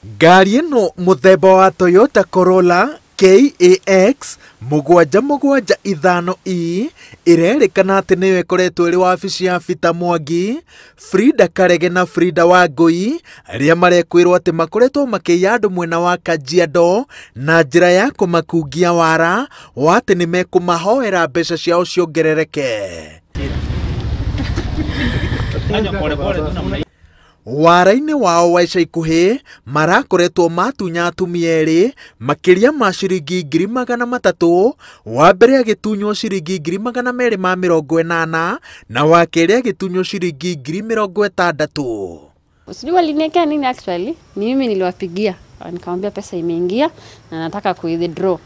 Ngari ĩno mũthemba wa Toyota Corolla KAX 775E ĩrerĩkana atĩ nĩyo ĩkoretwo ĩrĩ wabici ya Peter Mwangi, Frida Karege na Frida Wangui arĩa marekwĩrwo atĩ makoretwo makĩiya andũ mwena wa Kajiado na njĩra ya kũmakungia wara wa atĩ nĩmekũmahoera mbeca ciao ciongerereke. Wara-inĩ wao wa ica ikuhĩ marakoretwo matunya atumia erĩ makĩria ma ciringi 300,000, wa mbere agĩtunywo ciringi 280,000 na wa kerĩ agĩtunywo ciringi 60,000. Sijui waliniwekea nini actually, ni mimi niliwapigia nikamwambia pesa imeingia na nataka ku withdraw.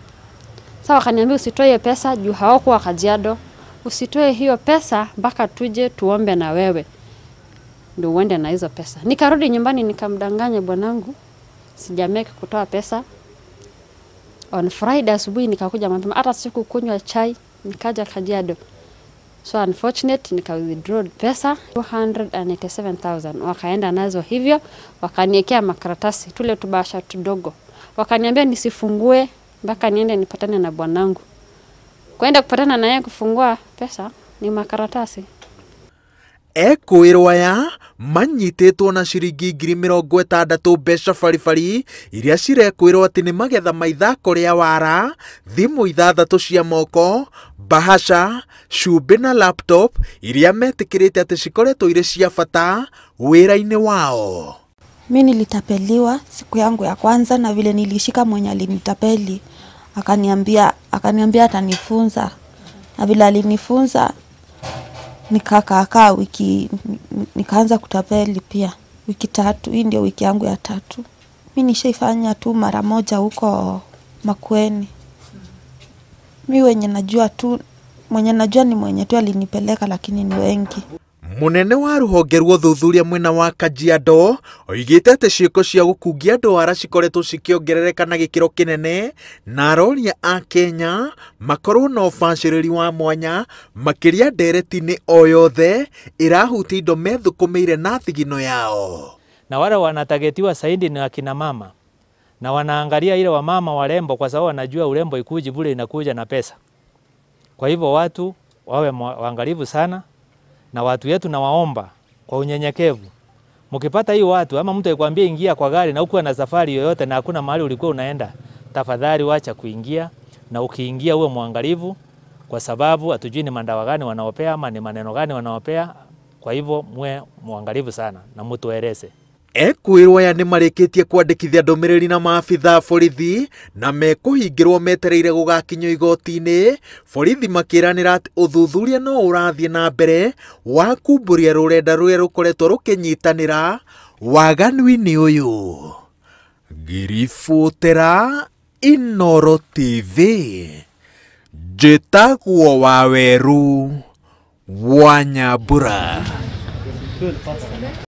Sasa wakaniambia usitoe hiyo pesa juu hawakuwa Kajiado, usitoe hiyo pesa mpaka tuje tuombe na wewe ndio uende na hizo pesa. Nikarudi nyumbani nikamdanganya bwanangu sijameke kutoa pesa. On Friday asubuhi nikakuja mapema, hata siku kunywa chai, nikaja Kajiado. So unfortunate nika withdraw pesa 287,000. Wakaenda nazo hivyo, wakaniwekea makaratasi tule tubasha tudogo. Wakaniambia nisifungue mpaka niende nipatane na bwanangu. Kwenda kupatana na yeye kufungua pesa ni makaratasi. Ekwĩrwo aya manyitĩtwo na ciringi 60,000 mbeca baribari iria cirekwĩrwo atĩ nĩ magetha ma ithako rĩa wara, thimũ 6 cia moko, bahasha, cumbĩ na laptop iria metĩkĩrĩte atĩ cikoretwo irĩ cia bata wĩra-inĩ wao. Mi nilitapeliwa siku yangu ya kwanza, na vile nilishika mwenye alinitapeli akaniambia atanifunza, na vile alinifunza nikakaa wiki, nikaanza kutapeli pia wiki 3. Hii ndio wiki yangu ya 3. Mimi nishaifanya tu mara moja huko Makueni. Mimi wenye najua tu, mwenye najua ni mwenye tu alinipeleka, lakini ni wengi. Munene wa ruhonge rwa ũthuthuria mwena wa Kajiado oigĩte atĩ ciĩko cia gũkungia andũ wara cikoretwo cikĩongerereka na gĩkĩro kĩnene, na aroria a Kenya makorwo na ũbacĩrĩri wa mwanya makĩria ndereti-inĩ o yothe ĩrahutia indo methũkũmĩire na thigino yao. Na wale wanatagetiwa zaidi ni akina mama, na wanaangalia ile wamama warembo, kwa sababu wanajua urembo ikuji bure, inakuja na pesa. Kwa hivyo watu wawe waangalifu sana, na watu wetu na waomba kwa unyenyekevu. Mkipata hii watu ama mtu akwambia ingia kwa gari na uko na safari yoyote na hakuna mahali ulikuwa unaenda, tafadhali wacha kuingia, na ukiingia uwe mwangalifu, kwa sababu hatujui ni mandawa gani wanaopea ama ni maneno gani wanaopea. Kwa hivyo muwe mwangalifu sana na mtueleze. Ekwĩrwo aya nĩmarĩkĩtie kwandĩkithia ndũmĩrĩri na maabitha a borithi na mekũhingĩrwo metereire gũgakinyio igoti-inĩ, borithi makĩranĩra atĩ ũthuthuria no ũrathiĩ na mbere wa kumbũria rũrenda rũrĩa rũkoretwo rũkĩnyitanĩra waganu-inĩ ũyũ. Ngĩribotera Inooro TV, njĩtagwo Waweru wa Nyambura.